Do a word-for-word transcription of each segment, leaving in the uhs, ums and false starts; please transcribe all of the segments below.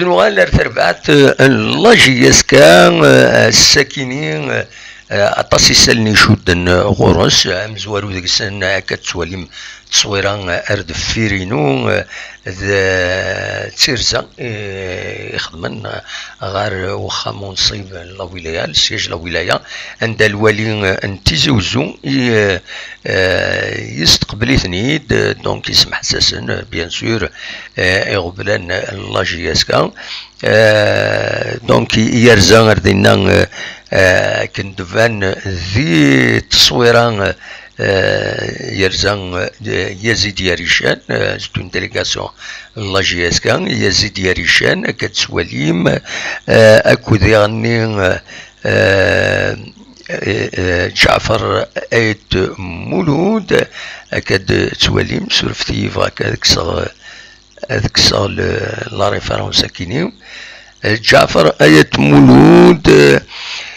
Nuɣal ar terbaɛt, eh, n la J S K, eh, ass-akini, eh, aṭas isallen icudden, eh, ɣur-s, eh, amezwaru deg-sen, eh, akka tettwalim tteswira, eh, ar deffir-inu, eh, d, eh, tirza, eh, ixedmen, eh, ɣer uxxam unṣib n la wilaya, le siège la wilaya, anda lwali, eh, n Tizi Uzzu i, eh, eh, yesteqbel-iten-id, eh, donc isemḥes-asen, eh, bien sûr, eh, iɣeblan n la J S K. Eh, donc, yerza ar dinna, eh, eh, akken d-tban di tteswira, eh, yerza, eh, Yazid Yarican, eh, c'est une délégation n la J S K, Yazid Yarican, akka tettwalim, eh, akked iɣenni, eh, eh, eh, Ǧaɛfer Ayt Mulud, akka d-tettwalim, surfet-iyi, bɣa akka ad kkseɣ, ad kkseɣ le, la référence akini. Eh, Ǧaɛfer Ayt Mulud, eh,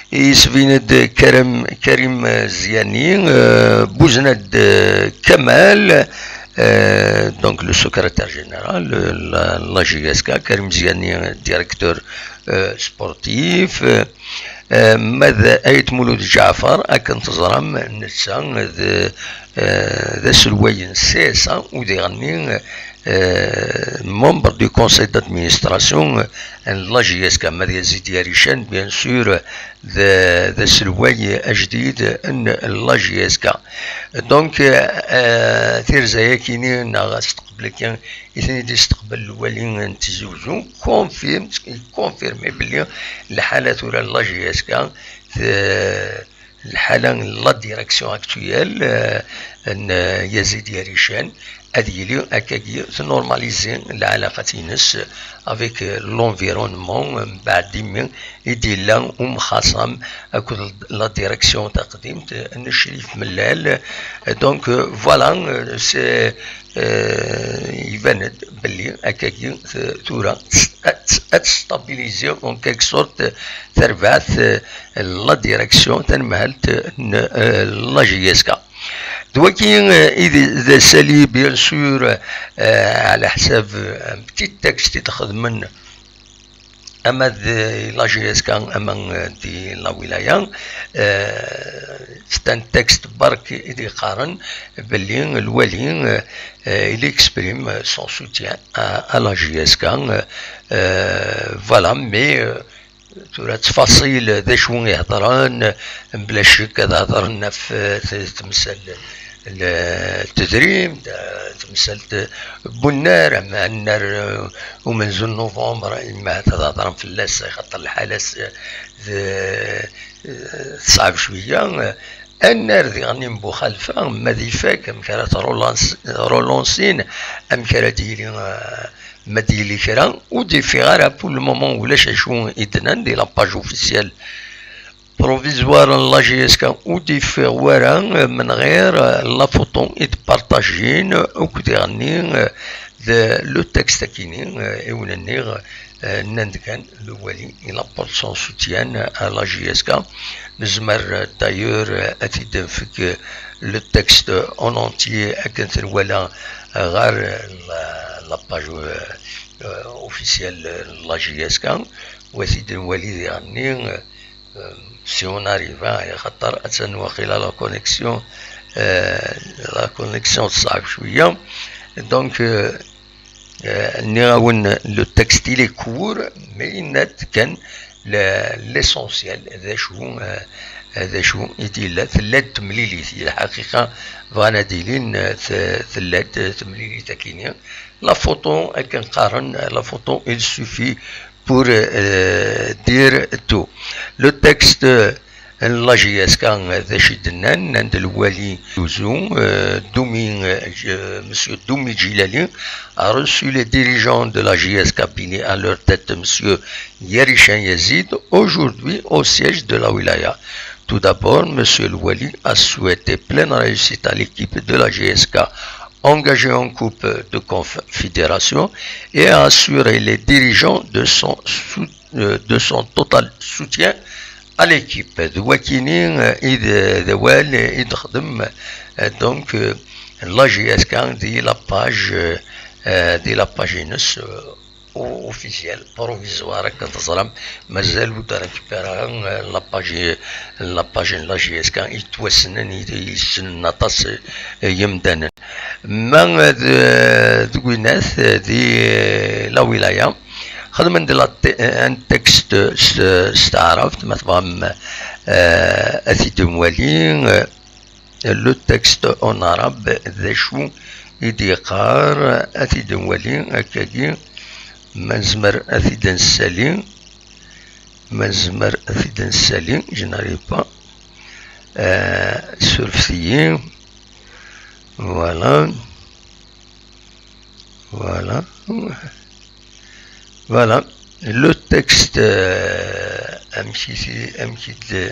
yesbin-d Karim, Karim Ziani, eh, Buznad, eh, Kamal, eh, donc le secrétaire général, eh, la, la J S K, Karim Ziani, eh, directeur, eh, sportif, eh, eh, ma d Ayt Mulud Ǧaɛfer, akken teẓram, netta d, eh, d aselway n C S A, u diɣenni, eh, membre du conseil d'administration n la J S K. Ma d Yazid Yarican, bien sûr, d, d aselway ajdid n la J S K. Donc, eh, tirza-yakini, neɣ asteqbel-agi, i ten-id-isteqbel lwali n Tizi Uzzu, confirme, confirme belli lḥala tura n la J S K, t-, lḥala n la direction actuelle, euh, n, euh, Yazid Yarican, ad yili akkagi tnormaliser lɛalaqat-ines avec, euh, l'environnement, euh, mbeɛd imi i d-yella umxaṣam akked la direction taqdimt n Crif Mellal. Donc, euh, voilà, euh, c'est, euh, iban-d belli akkagi, euh, tura ad, ad testabiliser en quelque sorte, euh, terbaɛt, euh, la direction, tanemhalt n, euh, la J S K. D wagi, euh, i d, d asali, bien sûr, euh, ɛla ḥsab, euh, un petit texte i d-xedmen ama d la J S K, ama, euh, di la wilaya. Euh, c'est un texte berk i d-iqqaren belli lwali, euh, euh, il exprime son soutien à, à la J S K. Euh, voilà, mais, euh, tura ttfaṣil d acu i hedren, mebla ccek ad hedren ɣef, eh, t-, temsal n tedrimt, eh, temsalt n unnar, ama annar, eh, umenzu n novembre, ma ad hedren fell-as, axaṭer lḥala-s, eh, d, eh, teṣɛeb cwiya. Annar diɣen n Buxalfa, ma ad ifak, amek ara t-relansin, amek ara d-yili, eh, ma d-yili kra, ur d-yeffiɣ ara, pour le moment ulac acu i d-nnan di la page officielle provisoire n la J S K, ur d-yeffiɣ wara, eh, menɣir, eh, la photo i d-partajin, eh, akked iɣenni, eh, d le texte akini, eh, i wen-nniɣ, eh, nnan-d kan, lwali il apporte son soutien à la J S K. Nezmer, eh, d'ailleurs, eh, ad t-id-nefk, eh, le texte en entier akken t-nwala, eh, ɣer, eh, la, la page, eh, euh, officielle, euh, la J S K, u ad t-id-nwali diɣenni, euh, euh, si on arrive, hein, axaṭer attan waqila la connexion, euh, la connexion teṣɛeb cwiya. Donc, euh, euh, nniɣ-awen, le texte, il est court, mais yenna-d kan le-, l'essentiel, d acu, euh, d acu i d-yella, tella-d temlilit. Di lḥaqiqa, bɣan ad ilin, euh, t-, tella-d temlilit akini. La photo, akken qqaren, la photo, il suffit pour, euh, dire tout. Le texte, euh, n la J S K, euh, d acu i d-nnan, nnan-d lwali Tizi Uzzu, euh, Doumi, euh, Monsieur Doumi Djilali a reçu les dirigeants de la J S K Bini, à leur tête Monsieur Yarichen Yazid, aujourd'hui au siège de la wilaya. Tout d'abord, Monsieur le Wali a souhaité pleine réussite à l'équipe de la J S K, engagée en Coupe de Confédération, et a assuré les dirigeants de son sout-, euh, de son total soutien à l'équipe. D wakini, euh, i d, d awal i d-texdem, euh, donc, euh, la J S K di la page, euh, euh, di la page-ines, euh, officiel, provisoire, akka teẓram, mazal ur d-récupérer, euh, la page, la page n la J S K, yettwassnen, yessen aṭas, euh, yemdanen. Ma, euh, d, deg winat, euh, di, euh, la wilaya, xedmen-d la te-, un texte s, s taɛrabt, ma tebɣam, euh, ad t-id-nwali, euh, le texte en arabe, d acu i d-yeqqar, ad t-id-nwali akkagi, ma nezmer ad t-id-nessali, ma nezmer ad t-id-nessali, je n'arrive pas, euh, surfet-iyi, voilà, voilà. Voilà. Le texte, euh, amek i t-, amek i d,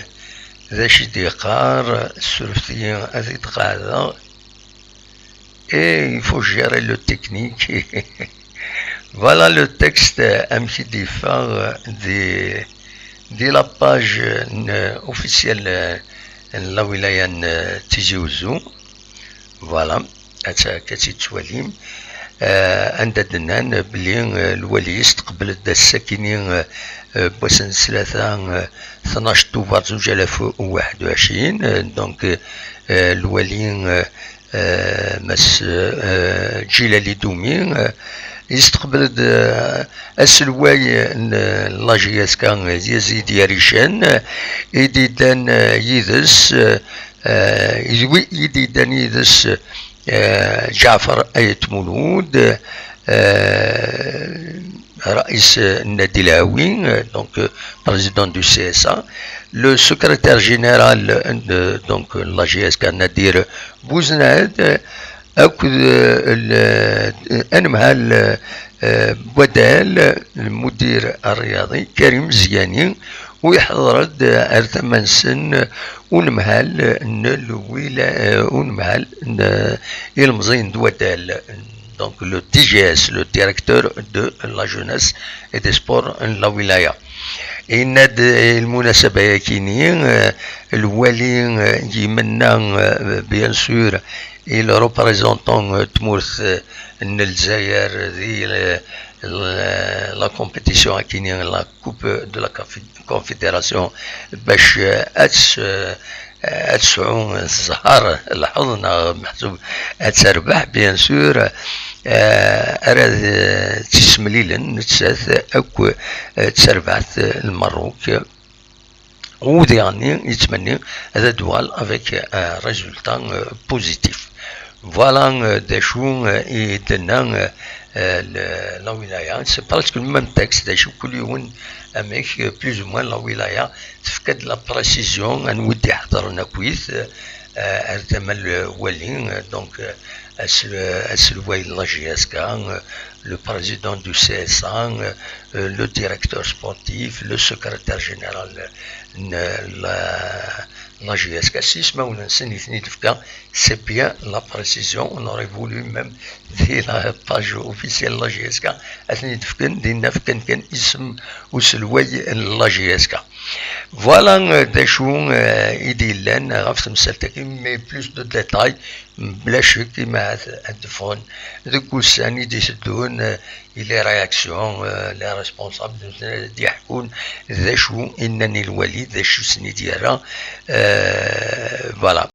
d acu i d-yeqqar, surfet-iyi ad t-id-qeɛdeɣ. Et il faut gérer le technique. Voilà le texte, euh, amek i d-yeffeɣ, euh, di, di la page, euh, officielle, euh, n la wilaya n, euh, Tizi Ouzou. Voilà, akka, akka tt-id-tettwalim. Euh, anda d-nnan belli, euh, lwali yesteqbel-d ass-akini, euh, euh, n wass n ttlata, euh, tnac Tubeṛ zuǧ alaf u waḥed u ɛecrin, euh, donc, euh, lwali, euh, euh, Mass, euh, Djilali Doumi, euh, yesteqbel-d, euh, aselway n, euh, la J S K, euh, Yazid Yarichen, euh, i d-yeddan, euh, yid-s, euh, euh, d wi i d-yeddan yid-s, euh, Ǧaɛfer Ayt Mulud, euh, raïs n Nnadi Lɛawi, euh, donc, euh, président du C S A, le secrétaire général de, donc, la J S K, Nadir Bouznad, euh, akked, euh, le, euh, anemhal, euh, euh, Wadal, lmudir rryaḍi, Karim Ziyani, u iḥḍer-d, euh, ar tama-nsen, euh, unemhal n lwila-, euh, unemhal n, euh, ilemẓiyen n Wadal, donc le D G S, le directeur de la jeunesse et des sports n la wilaya. Yenna-d, euh, lmunasaba-yakini, euh, lwali, euh, yemmenna, euh, bien sûr, i le représentant, euh, tmurt, euh, n Lezzayer di, euh, la, la compétition akini, la Coupe de la Confi-, Confédération, bac, euh, ad s-, euh, ad tesɛu zzher, lḥeḍ, neɣ meḥsub ad terbeḥ, bien sûr, euh, ara d-, ttisemlilen nettat akk, euh, d terbaɛt, euh, n Lmerruk. U diɣenni yettmenni ad d-tuɣal avec un résultat, euh, positif. Voilà, euh, d acu, euh, i d-tenna, euh, euh, le, la wilaya. C'est presque le même texte, d acu kul yiwen amek, euh, plus ou moins la wilaya tefka-d la précision, anwa i d-iḥeḍren akkit, euh, ar tama n lwali, euh, donc, euh, asel-, aselway n la J S K, euh, le président du C S A, euh, euh, le directeur sportif, le secrétaire général, euh, n la, la J S K. S yismawen-nsen i ten-id-tefka, c'est bien la précision. On aurait voulu même di la page officielle n la J S K ad ten-id-fken, dinna fkan kan isem uselway n la J S K. Voilà, euh, d acu, euh, i d-yellan ɣef temsalt-agi, mais plus de détails, bla ccek, imahat ad d-ffɣen deg wussan i d-iteddun, euh, i les réactions, euh, les responsables d-, d-yeḥkun d acu i nnan i lwali, d acu i sen-id-yerra, euh, voilà.